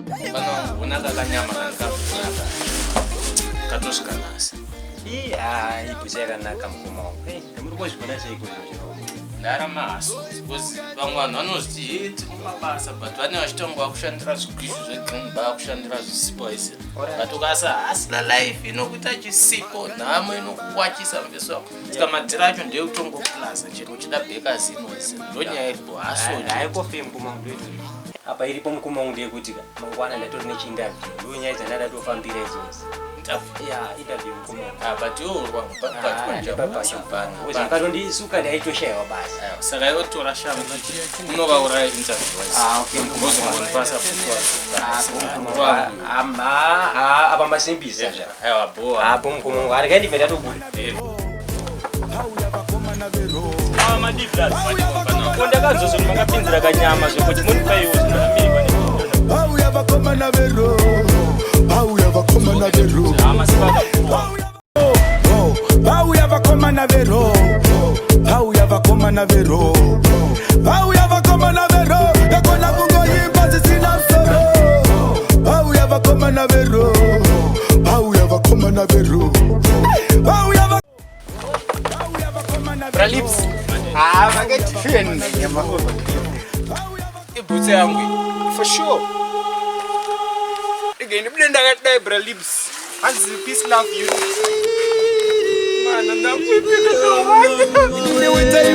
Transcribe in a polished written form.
Vanoona kakanyama kanikakunaka katosvika nhasi. Ii, ah, ibhusa yakanaka mukoma wangu. Hey, muri kuzvigona seiko izvozvo? Ndarama haso because vamwe vanhu vanozviti he tiri mumabasa, but vane vachitanga vakushandira zvigwishu zvegreen bar, kushandira zvisipo aisi, but ukasa hasila life inokuita chisipo, nhamo inokuwachisa mufeso wako. Saka madhiri acho ndeyekutongoplaza chero uchida bhekazi inoise, ndonyaya iripo haso. Haikofe mukoma wangu, ndoito apa iripo mukoma wangu ndeyekuti ka mangwana ndatori nechiinterview, ndo nyaya dzandadatofambira idzodzo. Interview? Ya, interview mukoma wangu. Ah, but iwe uri wangu. Ndakatondisuka, ndaitoshayiwa basa. Saka iwe tora shangu unovauraya interview. Ah, okay. Ozongondipasa. Apa masimbisa zva. Aiwa, boa. Apo mukoma wangu arikaindibve ndatobuda. Ndakazozvo makapinzira kanyama zvekuti munipaiwo zvinomirwa. Vauya vakomana vero, vauya vakomana vero, vauya vakomana vero, vauya vakomana vero, vauya vakomana vero, yakona kungoimba zvisina musoro. Vauya vakomana vero, vauya vakomana vero, vauya va- vauya vakomana. Bralips. Ah, makadefend nyama. Ibhutsi yangu iyi. For sure. Again, ndibude ndakadai, Bralips. Hanzi peace, love, unity. Mana ndakuipika. Itai.